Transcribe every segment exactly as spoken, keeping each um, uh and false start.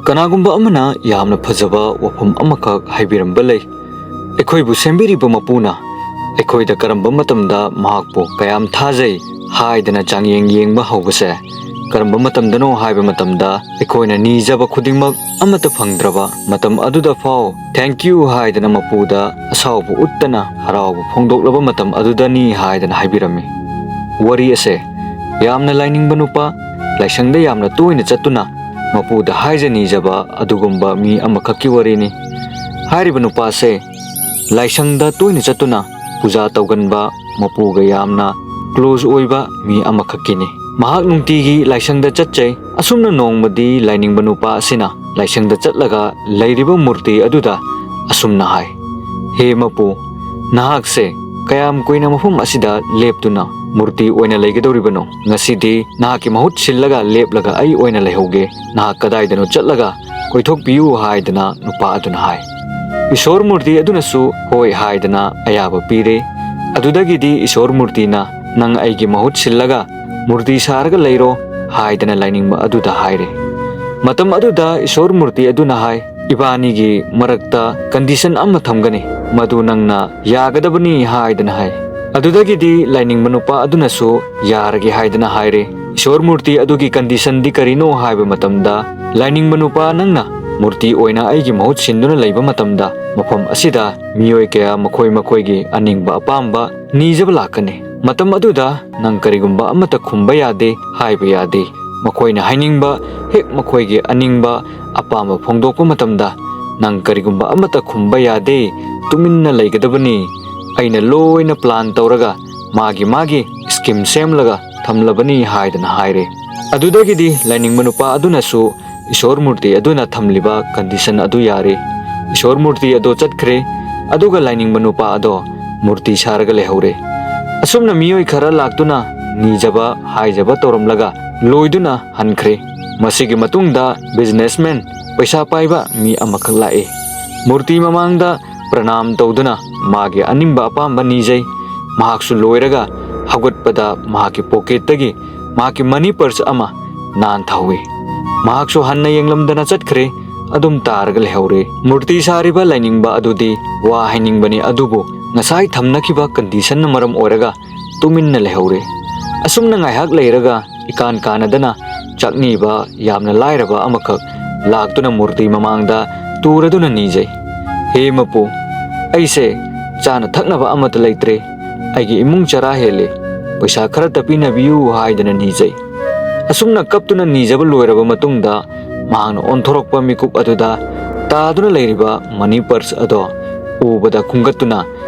ꯀꯅꯥꯒꯨꯝꯕ ꯑꯃꯅ ꯌꯥꯝꯅ ꯐꯖꯕ ꯋꯥꯐꯝ ꯑꯃꯈꯛ ꯍꯥꯏꯕꯤꯔꯝꯕ ꯂꯩ꯫ ꯑꯩꯈꯣꯏꯕꯨ ꯁꯦꯝꯕꯤꯔꯤꯕ ꯃꯄꯨꯅ ꯑꯩꯈꯣꯏꯗ ꯀꯔꯝꯕ ꯃꯇꯝꯗ ꯃꯍꯥꯛꯄꯨ ꯀꯌꯥꯝ ꯊꯥꯖꯩ ꯍꯥꯏꯗꯅ ꯆꯥꯡꯌꯦꯡ ꯌꯦꯡꯕ ꯍꯧꯕꯁꯦ ꯀꯔꯝꯕ ꯃꯇꯝꯗꯅꯣ ꯍꯥꯏꯕ ꯃꯇꯝꯗ, ꯑꯩꯈꯣꯏꯅ ꯅꯤꯖꯕ ꯈꯨꯗꯤꯡꯃꯛ ꯑꯃꯠꯇ ꯐꯪꯗ꯭ꯔꯕ ꯃꯇꯝ ꯑꯗꯨꯗ ꯐꯥꯎ "Thank you" ꯍꯥꯏꯗꯅ ꯃꯄꯨꯗ ꯑꯁꯥꯎꯕ ꯎꯠꯇꯅ ꯍꯔꯥꯎꯕ ꯐꯣꯡꯗꯣꯛꯂꯕ ꯃꯇꯝ ꯑꯗꯨꯗꯅꯤ ꯍꯥꯏꯗꯅ ꯍꯥꯏꯕꯤꯔꯝꯃꯤ꯫ ꯋꯥꯔꯤ ꯑꯁꯦ ꯌꯥꯝꯅ ꯂꯥꯏꯅꯤꯡꯕ ꯅꯨꯄꯥ, ꯂꯥꯏꯁꯪꯗ ꯌꯥꯝꯅ ꯇꯣꯏꯅ ꯆꯠꯇꯨꯅ ꯃꯄꯨꯗ ꯍꯥꯏꯖ ꯅꯤꯖꯕ ꯑꯗꯨꯒꯨꯝꯕ ꯃꯤ ꯑꯃꯈꯛꯀꯤ ꯋꯥꯔꯤꯅꯤ꯫ ꯍꯥꯏꯔꯤꯕ ꯅꯨꯄꯥꯁꯦ ꯂꯥꯏꯁꯪꯗ ꯇꯣꯏꯅ ꯆꯠꯇꯨꯅ ꯄꯨꯖꯥ ꯇꯧꯒꯟꯕ, ꯃꯄꯨꯒ ꯌꯥꯝꯅ close ꯑꯣꯏꯕ ꯃꯤ ꯑꯃꯈꯛꯀꯤꯅꯤ꯫ ꯃꯍꯥꯛ ꯅꯨꯡꯇꯤꯒꯤ ꯂꯥꯏꯁꯪꯗ ꯆꯠꯆꯩ꯫ ꯑꯁꯨꯝꯅ ꯅꯣꯡꯃꯗꯤ ꯂꯥꯏꯅꯤꯡꯕ ꯅꯨꯄꯥ ꯑꯁꯤꯅ ꯂꯥꯏꯁꯪꯗ ꯆꯠꯂꯒ ꯂꯩꯔꯤꯕ ꯃꯨꯔꯇꯤ ꯑꯗꯨꯗ ꯑꯁꯨꯝꯅ ꯍꯥꯏ, "ꯍꯦ ꯃꯄꯨ, ꯅꯍꯥꯛꯁꯦ ꯀꯌꯥꯝ ꯀꯨꯏꯅ ꯃꯐꯝ ꯑꯁꯤꯗ ꯂꯦꯞꯇꯨꯅ ꯃꯨꯔꯇꯤ ꯑꯣꯏꯅ ꯂꯩꯒꯗꯧꯔꯤꯕꯅꯣ? ꯉꯁꯤꯗꯤ ꯅꯍꯥꯛꯀꯤ ꯃꯍꯨꯠ ꯁꯤꯜꯂꯒ ꯂꯦꯞꯂꯒ ꯑꯩ ꯑꯣꯏꯅ ꯂꯩꯍꯧꯒꯦ꯫ ꯅꯍꯥꯛ ꯀꯗꯥꯏꯗꯅꯣ ꯆꯠꯂꯒ ꯀꯣꯏꯊꯣꯛꯄꯤꯌꯨ" ꯍꯥꯏꯗꯅ ꯅꯨꯄꯥ ꯑꯗꯨꯅ ꯍꯥꯏ꯫ ꯏꯁꯣꯔ ꯃꯨꯔꯇꯤ ꯑꯗꯨꯅꯁꯨ ꯍꯣꯏ ꯍꯥꯏꯗꯅ ꯑꯌꯥꯕ ꯄꯤꯔꯦ꯫ ꯑꯗꯨꯗꯒꯤꯗꯤ ꯏꯁꯣꯔ ꯃꯨꯔꯇꯤꯅ "ꯅꯪ ꯑꯩꯒꯤ ꯃꯍꯨꯠ ꯁꯤꯜꯂꯒ ꯃꯨꯔꯇꯤ ꯁꯥꯔꯒ ꯂꯩꯔꯣ" ꯍꯥꯏꯗꯅ ꯂꯥꯏꯅꯤꯡꯕ ꯑꯗꯨꯗ ꯍꯥꯏꯔꯦ꯫ ꯃꯇꯝ ꯑꯗꯨꯗ ꯏꯁꯣꯔ ꯃꯨꯔꯇꯤ ꯑꯗꯨꯅ ꯍꯥꯏ, "ꯏꯕꯥꯅꯤꯒꯤ ꯃꯔꯛꯇ condition ꯑꯃ ꯊꯝꯒꯅꯤ, ꯃꯗꯨ ꯅꯪꯅ ꯌꯥꯒꯗꯕꯅꯤ" ꯍꯥꯏꯗꯅ ꯍꯥꯏ꯫ ꯑꯗꯨꯗꯒꯤꯗꯤ ꯂꯥꯏꯅꯤꯡꯕ ꯅꯨꯄꯥ ꯑꯗꯨꯅꯁꯨ ꯌꯥꯔꯒꯦ ꯍꯥꯏꯗꯅ ꯍꯥꯏꯔꯦ꯫ ꯏꯁꯣꯔ ꯃꯨꯔꯇꯤ ꯑꯗꯨꯒꯤ conditionꯗꯤ ꯀꯔꯤꯅꯣ ꯍꯥꯏꯕ ꯃꯇꯝꯗ, ꯂꯥꯏꯅꯤꯡꯕ ꯅꯨꯄꯥ, ꯅꯪꯅ ꯃꯨꯔꯇꯤ ꯑꯣꯏꯅ ꯑꯩꯒꯤ ꯃꯍꯨꯠ ꯁꯤꯟꯗꯨꯅ ꯂꯩꯕ ꯃꯇꯝꯗ, ꯃꯐꯝ ꯑꯁꯤꯗ ꯃꯤꯑꯣꯏ ꯀꯌꯥ ꯃꯈꯣꯏ ꯃꯈꯣꯏꯒꯤ ꯑꯅꯤꯡꯕ ꯑꯄꯥꯝꯕ ꯅꯤꯖꯕ ꯂꯥꯛꯀꯅꯤ꯫ ꯃꯇꯝ ꯑꯗꯨꯗ ꯅꯪ ꯀꯔꯤꯒꯨꯝꯕ ꯑꯃꯠꯇ ꯈꯨꯝꯕ ꯌꯥꯗꯦ, ꯍꯥꯏꯕ ꯌꯥꯗꯦ꯫ ꯃꯈꯣꯏꯅ ꯍꯥꯏꯅꯤꯡꯕ, ꯍꯦꯛ ꯃꯈꯣꯏꯒꯤ ꯑꯅꯤꯡꯕ ꯑꯄꯥꯝꯕ ꯐꯣꯡꯗꯣꯛꯄ ꯃꯇꯝꯗ ꯅꯪ ꯀꯔꯤꯒꯨꯝꯕ ꯑꯃꯠꯇ ꯈꯨꯝꯕ ꯌꯥꯗꯦ, ꯇꯨꯃꯤꯟꯅ ꯂꯩꯒꯗꯕꯅꯤ꯫ ꯑꯩꯅ ꯂꯣꯏꯅ plan ꯇꯧꯔꯒ ꯃꯥꯒꯤ ꯃꯥꯒꯤ scheme ꯁꯦꯝꯂꯒ ꯊꯝꯂꯕꯅꯤ ꯍꯥꯏꯗꯅ ꯍꯥꯏꯔꯦ꯫ ꯑꯗꯨꯗꯒꯤꯗꯤ ꯂꯥꯏꯅꯤꯡꯕ ꯅꯨꯄꯥ ꯑꯗꯨꯅꯁꯨ ꯏꯁꯣꯔ ꯃꯨꯔꯇꯤ ꯑꯗꯨꯅ ꯊꯝꯂꯤꯕ condition ꯑꯗꯨ ꯌꯥꯔꯦ꯫ ꯏꯁꯣꯔ ꯃꯨꯔꯇꯤ ꯑꯗꯣ ꯆꯠꯈ꯭ꯔꯦ, ꯑꯗꯨꯒ ꯂꯥꯏꯅꯤꯡꯕ ꯅꯨꯄꯥ ꯑꯗꯣ ꯃꯨꯔꯇꯤ ꯁꯥꯔꯒ ꯂꯩꯍꯧꯔꯦ꯫ ꯑꯁꯨꯝꯅ ꯃꯤꯑꯣꯏ ꯈꯔ ꯂꯥꯛꯇꯨꯅ ꯅꯤꯖꯕ ꯍꯥꯏꯖꯕ ꯇꯧꯔꯝꯂꯒ ꯂꯣꯏꯗꯨꯅ ꯍꯟꯈ꯭ꯔꯦ꯫ ꯃꯁꯤꯒꯤ ꯃꯇꯨꯡꯗ businessman, ꯄꯩꯁꯥ ꯄꯥꯏꯕ ꯃꯤ ꯑꯃꯈꯛ ꯂꯥꯛꯏ꯫ ꯃꯨꯔꯇꯤ ꯃꯃꯥꯡꯗ ꯄ꯭ꯔꯅꯥꯝ ꯇꯧꯗꯨꯅ ꯃꯥꯒꯤ ꯑꯅꯤꯡꯕ ꯑꯄꯥꯝꯕ ꯅꯤꯖꯩ꯫ ꯃꯍꯥꯛꯁꯨ ꯂꯣꯏꯔꯒ ꯍꯧꯒꯠꯄꯗ ꯃꯍꯥꯛꯀꯤ pocketꯇꯒꯤ ꯃꯍꯥꯛꯀꯤ money purse ꯑꯃ ꯅꯥꯟꯊꯍꯧꯏ꯫ ꯃꯍꯥꯛꯁꯨ ꯍꯟꯅ ꯌꯦꯡꯂꯝꯗꯅ ꯆꯠꯈ꯭ꯔꯦ꯫ ꯑꯗꯨꯝ ꯇꯥꯔꯒ ꯂꯩꯍꯧꯔꯦ꯫ ꯃꯨꯔꯇꯤ ꯁꯥꯔꯤꯕ ꯂꯥꯏꯅꯤꯡꯕ ꯑꯗꯨꯗꯤ ꯋꯥ ꯍꯥꯏꯅꯤꯡꯕꯅꯤ, ꯑꯗꯨꯕꯨ ꯉꯁꯥꯏ ꯊꯝꯅꯈꯤꯕ ꯀꯟꯗꯤꯁꯟꯅ ꯃꯔꯝ ꯑꯣꯏꯔꯒ ꯇꯨꯃꯤꯟꯅ ꯂꯩꯍꯧꯔꯦ꯫ ꯑꯁꯨꯝꯅ ꯉꯥꯏꯍꯥꯛ ꯂꯩꯔꯒ ꯏꯀꯥꯟ ꯀꯥꯟꯅꯗꯅ ꯆꯥꯛꯅꯤꯕ ꯌꯥꯝꯅ ꯂꯥꯏꯔꯕ ꯑꯃꯈꯛ ꯂꯥꯛꯇꯨꯅ ꯃꯨꯔꯇꯤ ꯃꯃꯥꯡꯗ ꯇꯨꯔꯗꯨꯅ ꯅꯤꯖꯩ꯫ "ꯍꯦ ꯃꯄꯨ, ꯑꯩꯁꯦ ꯆꯥꯅ ꯊꯛꯅꯕ ꯑꯃꯠꯇ ꯂꯩꯇ꯭ꯔꯦ꯫ ꯑꯩꯒꯤ ꯏꯃꯨꯡ ꯆꯔꯥ ꯍꯦꯜꯂꯦ꯫ ꯄꯩꯁꯥ ꯈꯔ ꯇꯞꯄꯤꯅꯕꯤꯌꯨ" ꯍꯥꯏꯗꯅ ꯅꯤꯖꯩ꯫ ꯑꯁꯨꯝꯅ ꯀꯞꯇꯨꯅ ꯅꯤꯖꯕ ꯂꯣꯏꯔꯕ ꯃꯇꯨꯡꯗ ꯃꯍꯥꯛꯅ ꯑꯣꯟꯊꯣꯔꯛꯄ ꯃꯤꯀꯨꯞ ꯑꯗꯨꯗ ꯇꯥꯗꯨꯅ ꯂꯩꯔꯤꯕ ꯃꯅꯤ ꯄꯔꯁ ꯑꯗꯣ ꯎꯕꯗ ꯈꯨꯝꯒꯠꯇꯨꯅ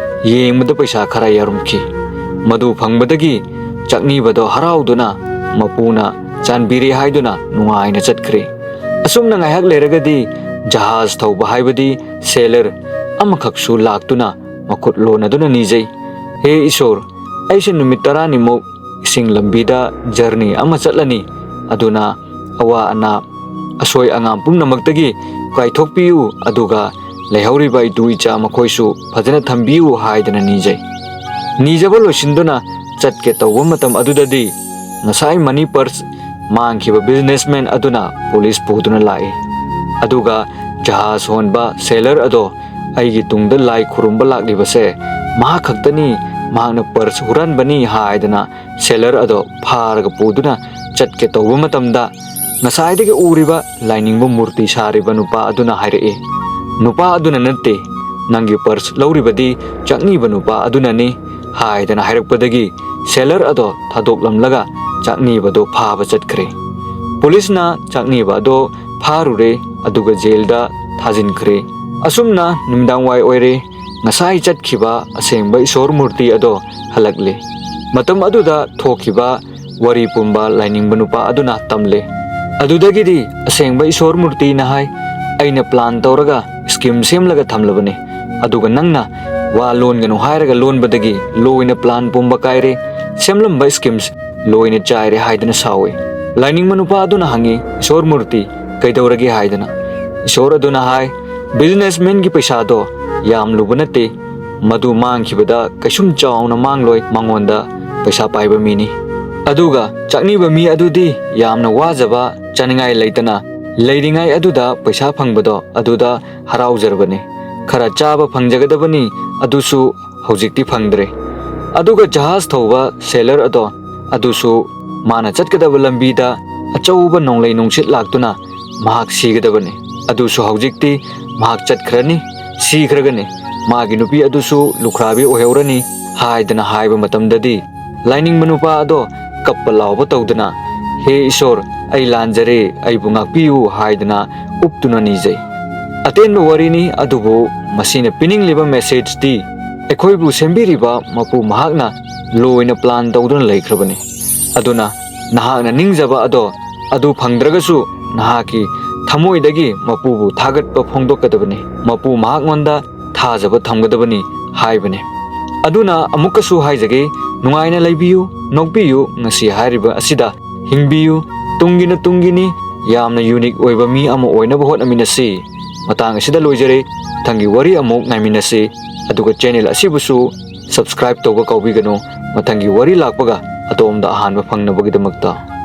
ꯌꯦꯡꯕꯗ ꯄꯩꯁꯥ ꯈꯔ ꯌꯥꯎꯔꯝꯈꯤ꯫ ꯃꯗꯨ ꯐꯪꯕꯗꯒꯤ ꯆꯥꯛꯅꯤꯕꯗꯣ ꯍꯔꯥꯎꯗꯨꯅ ꯃꯄꯨꯅ ꯆꯥꯟꯕꯤꯔꯦ ꯍꯥꯏꯗꯨꯅ ꯅꯨꯡꯉꯥꯏꯅ ꯆꯠꯈ꯭ꯔꯦ꯫ ꯑꯁꯨꯝꯅ ꯉꯥꯏꯍꯥꯛ ꯂꯩꯔꯒꯗꯤ ꯖꯍꯥꯖ ꯊꯧꯕ ꯍꯥꯏꯕꯗꯤ ꯁꯦꯂꯔ ꯑꯃꯈꯛꯁꯨ ꯂꯥꯛꯇꯨꯅ ꯃꯈꯨꯠ ꯂꯣꯟꯅꯗꯨꯅ ꯅꯤꯖꯩ, "ꯍꯦ ꯏꯁꯣꯔ, ꯑꯩꯁꯦ ꯅꯨꯃꯤꯠ ꯇꯔꯥꯅꯤꯃꯨꯛ ꯏꯁꯤꯡ ꯂꯝꯕꯤꯗ ꯖꯔꯅꯤ ꯑꯃ ꯆꯠꯂꯅꯤ꯫ ꯑꯗꯨꯅ ꯑꯋꯥ ꯑꯅꯥ ꯑꯁꯣꯏ ꯑꯉꯥꯝ ꯄꯨꯝꯅꯃꯛꯇꯒꯤ ꯀꯥꯏꯊꯣꯛꯄꯤꯌꯨ, ꯑꯗꯨꯒ ꯂꯩꯍꯧꯔꯤꯕ ꯏꯇꯨ ꯏꯆꯥ ꯃꯈꯣꯏꯁꯨ ꯐꯖꯅ ꯊꯝꯕꯤꯌꯨ" ꯍꯥꯏꯗꯅ ꯅꯤꯖꯩ꯫ ꯅꯤꯖꯕ ꯂꯣꯏꯁꯤꯟꯗꯨꯅ ꯆꯠꯀꯦ ꯇꯧꯕ ꯃꯇꯝ ꯑꯗꯨꯗꯗꯤ ꯉꯁꯥꯏ ꯃꯅꯤ ꯄꯔꯁ ꯃꯥꯡꯈꯤꯕ ꯕꯤꯖꯤꯅꯦꯁꯃꯦꯟ ꯑꯗꯨꯅ ꯄꯨꯂꯤꯁ ꯄꯨꯗꯨꯅ ꯂꯥꯛꯏ꯫ ꯑꯗꯨꯒ ꯖꯍꯥꯖ ꯍꯣꯟꯕ ꯁꯦꯂꯔ ꯑꯗꯣ ꯑꯩꯒꯤ ꯇꯨꯡꯗ ꯂꯥꯏ ꯈꯨꯔꯨꯝꯕ ꯂꯥꯛꯂꯤꯕꯁꯦ ꯃꯍꯥꯛ ꯈꯛꯇꯅꯤ, ꯃꯍꯥꯛꯅ ꯄꯔꯁ ꯍꯨꯔꯥꯟꯕꯅꯤ ꯍꯥꯏꯗꯅ ꯁꯦꯂꯔ ꯑꯗꯣ ꯐꯥꯔꯒ ꯄꯨꯗꯨꯅ ꯆꯠꯀꯦ ꯇꯧꯕ ꯃꯇꯝꯗ ꯉꯁꯥꯏꯗꯒꯤ ꯎꯔꯤꯕ ꯂꯥꯏꯅꯤꯡꯕ ꯃꯨꯔꯇꯤ ꯁꯥꯔꯤꯕ ꯅꯨꯄꯥ ꯑꯗꯨꯅ ꯍꯥꯏꯔꯛꯏ, "ꯅꯨꯄꯥ ꯑꯗꯨꯅ ꯅꯠꯇꯦ, ꯅꯪꯒꯤ ꯄꯔꯁ ꯂꯧꯔꯤꯕꯗꯤ ꯆꯥꯛꯅꯤꯕ ꯅꯨꯄꯥ ꯑꯗꯨꯅꯅꯤ" ꯍꯥꯏꯗꯅ ꯍꯥꯏꯔꯛꯄꯗꯒꯤ ꯁꯦꯂꯔ ꯑꯗꯣ ꯊꯥꯗꯣꯛꯂꯝꯂꯒ ꯆꯥꯛꯅꯤꯕꯗꯣ ꯐꯥꯕ ꯆꯠꯈ꯭ꯔꯦ꯫ ꯄꯨꯂꯤꯁꯅ ꯆꯥꯛꯅꯤꯕ ꯑꯗꯣ ꯐꯥꯔꯨꯔꯦ, ꯑꯗꯨꯒ ꯖꯦꯜꯗ ꯊꯥꯖꯤꯟꯈ꯭ꯔꯦ꯫ ꯑꯁꯨꯝꯅ ꯅꯨꯃꯤꯗꯥꯡ ꯋꯥꯏ ꯑꯣꯏꯔꯦ꯫ ꯉꯁꯥꯏ ꯆꯠꯈꯤꯕ ꯑꯁꯦꯡꯕ ꯏꯁꯣꯔ ꯃꯨꯔꯇꯤ ꯑꯗꯣ ꯍꯜꯂꯛꯂꯦ꯫ ꯃꯇꯝ ꯑꯗꯨꯗ ꯊꯣꯛꯈꯤꯕ ꯋꯥꯔꯤ ꯄꯨꯝꯕ ꯂꯥꯏꯅꯤꯡꯕ ꯅꯨꯄꯥ ꯑꯗꯨꯅ ꯇꯝꯂꯦ꯫ ꯑꯗꯨꯗꯒꯤꯗꯤ ꯑꯁꯦꯡꯕ ꯏꯁꯣꯔ ꯃꯨꯔꯇꯤꯅ ꯍꯥꯏ, "ꯑꯩꯅ ꯄ꯭ꯂꯥꯟ ꯇꯧꯔꯒ ꯁ꯭ꯀꯤꯝ ꯁꯦꯝꯂꯒ ꯊꯝꯂꯕꯅꯤ, ꯑꯗꯨꯒ ꯅꯪꯅ ꯋꯥ ꯂꯣꯟꯒꯅꯨ ꯍꯥꯏꯔꯒ ꯂꯣꯟꯕꯗꯒꯤ ꯂꯣꯏꯅ ꯄ꯭ꯂꯥꯟ ꯄꯨꯝꯕ ꯀꯥꯏꯔꯦ꯫ ꯁꯦꯝꯂꯝꯕ ꯁ꯭ꯀꯤꯝꯁ ꯂꯣꯏꯅ ꯆꯥꯏꯔꯦ" ꯍꯥꯏꯗꯨꯅ ꯁꯥꯎꯏ꯫ ꯂꯥꯏꯅꯤꯡꯕ ꯅꯨꯄꯥ ꯑꯗꯨꯅ ꯍꯪꯉꯤ, "ꯏꯁꯣꯔ ꯃꯨꯔꯇꯤ, ꯀꯩꯗꯧꯔꯒꯦ?" ꯍꯥꯏꯗꯅ꯫ ꯏꯁꯣꯔ ꯑꯗꯨꯅ ꯍꯥꯏ, "ꯕꯤꯖꯤꯅꯦꯁꯃꯦꯟꯒꯤ ꯄꯩꯁꯥꯗꯣ ꯌꯥꯝꯂꯨꯕ ꯅꯠꯇꯦ, ꯃꯗꯨ ꯃꯥꯡꯈꯤꯕꯗ ꯀꯩꯁꯨꯝ ꯆꯥꯎꯅ ꯃꯥꯡꯂꯣꯏ, ꯃꯉꯣꯟꯗ ꯄꯩꯁꯥ ꯄꯥꯏꯕ ꯃꯤꯅꯤ꯫ ꯑꯗꯨꯒ ꯆꯥꯛꯅꯤꯕ ꯃꯤ ꯑꯗꯨꯗꯤ ꯌꯥꯝꯅ ꯋꯥꯖꯕ, ꯆꯥꯅꯤꯡꯉꯥꯏ ꯂꯩꯇꯅ ꯂꯩꯔꯤꯉꯥꯏ ꯑꯗꯨꯗ ꯄꯩꯁꯥ ꯐꯪꯕꯗꯣ ꯑꯗꯨꯗ ꯍꯔꯥꯎꯖꯔꯕꯅꯤ꯫ ꯈꯔ ꯆꯥꯕ ꯐꯪꯖꯒꯗꯕꯅꯤ, ꯑꯗꯨꯁꯨ ꯍꯧꯖꯤꯛꯇꯤ ꯐꯪꯗ꯭ꯔꯦ꯫ ꯑꯗꯨꯒ ꯖꯍꯥꯖ ꯊꯧꯕ ꯁꯦꯂꯔ ꯑꯗꯣ, ꯑꯗꯨꯁꯨ ꯃꯥꯅ ꯆꯠꯀꯗꯕ ꯂꯝꯕꯤꯗ ꯑꯆꯧꯕ ꯅꯣꯡꯂꯩ ꯅꯨꯡꯁꯤꯠ ꯂꯥꯛꯇꯨꯅ ꯃꯍꯥꯛ ꯁꯤꯒꯗꯕꯅꯤ꯫ ꯑꯗꯨꯁꯨ ꯍꯧꯖꯤꯛꯇꯤ ꯃꯍꯥꯛ ꯆꯠꯈ꯭ꯔꯅꯤ, ꯁꯤꯈ꯭ꯔꯒꯅꯤ꯫ ꯃꯥꯒꯤ ꯅꯨꯄꯤ ꯑꯗꯨꯁꯨ ꯂꯨꯈ꯭ꯔꯥꯕꯤ ꯑꯣꯏꯍꯧꯔꯅꯤ ꯍꯥꯏꯗꯅ ꯍꯥꯏꯕ ꯃꯇꯝꯗꯗꯤ, ꯂꯥꯏꯅꯤꯡꯕ ꯅꯨꯄꯥ ꯑꯗꯣ ꯀꯞꯄ ꯂꯥꯎꯕ ꯇꯧꯗꯅ, "ꯍꯦ ꯏꯁꯣꯔ, ꯑꯩ ꯂꯥꯟꯖꯔꯦ, ꯑꯩꯕꯨ ꯉꯥꯛꯄꯤꯌꯨ" ꯍꯥꯏꯗꯅ ꯎꯞꯇꯨꯅ ꯅꯤꯖꯩ꯫ ꯑꯇꯦꯟꯕ ꯋꯥꯔꯤꯅꯤ, ꯑꯗꯨꯕꯨ ꯃꯁꯤꯅ ꯄꯤꯅꯤꯡꯂꯤꯕ ꯃꯦꯁꯦꯖꯇꯤ, ꯑꯩꯈꯣꯏꯕꯨ ꯁꯦꯝꯕꯤꯔꯤꯕ ꯃꯄꯨ ꯃꯍꯥꯛꯅ ꯂꯣꯏꯅ ꯄ꯭ꯂꯥꯟ ꯇꯧꯗꯨꯅ ꯂꯩꯈ꯭ꯔꯕꯅꯤ꯫ ꯑꯗꯨꯅ ꯅꯍꯥꯛꯅ ꯅꯤꯡꯖꯕ ꯑꯗꯣ, ꯑꯗꯨ ꯐꯪꯗ꯭ꯔꯒꯁꯨ ꯅꯍꯥꯛꯀꯤ ꯊꯃꯣꯏꯗꯒꯤ ꯃꯄꯨꯕꯨ ꯊꯥꯒꯠꯄ ꯐꯣꯡꯗꯣꯛꯀꯗꯕꯅꯤ, ꯃꯄꯨ ꯃꯍꯥꯛꯉꯣꯟꯗ ꯊꯥꯖꯕ ꯊꯝꯒꯗꯕꯅꯤ ꯍꯥꯏꯕꯅꯤ꯫ ꯑꯗꯨꯅ ꯑꯃꯨꯛꯀꯁꯨ ꯍꯥꯏꯖꯒꯦ, ꯅꯨꯡꯉꯥꯏꯅ ꯂꯩꯕꯤꯌꯨ, ꯅꯣꯛꯄꯤꯌꯨ, ꯉꯁꯤ ꯍꯥꯏꯔꯤꯕ ꯑꯁꯤꯗ ꯍꯤꯡꯕꯤꯌꯨ꯫ ꯇꯨꯡꯒꯤꯅ ꯇꯨꯡꯒꯤꯅꯤ, ꯌꯥꯝꯅ ꯌꯨꯅꯤꯛ ꯑꯣꯏꯕ ꯃꯤ ꯑꯃ ꯑꯣꯏꯅꯕ ꯍꯣꯠꯅꯃꯤꯟꯅꯁꯤ꯫ ꯃꯇꯥꯡ ꯑꯁꯤꯗ ꯂꯣꯏꯖꯔꯦ, ꯃꯊꯪꯒꯤ ꯋꯥꯔꯤ ꯑꯃꯨꯛ ꯉꯥꯏꯃꯤꯟꯅꯁꯤ꯫ ꯑꯗꯨꯒ ꯆꯦꯅꯦꯜ ꯑꯁꯤꯕꯨꯁꯨ ꯁꯕꯁꯀ꯭ꯔꯥꯏꯕ ꯇꯧꯕ ꯀꯥꯎꯕꯤꯒꯅꯨ, ꯃꯊꯪꯒꯤ ꯋꯥꯔꯤ ꯂꯥꯛꯄꯒ ꯑꯗꯣꯝꯗ ꯑꯍꯥꯟꯕ ꯐꯪꯅꯕꯒꯤꯗꯃꯛꯇ꯫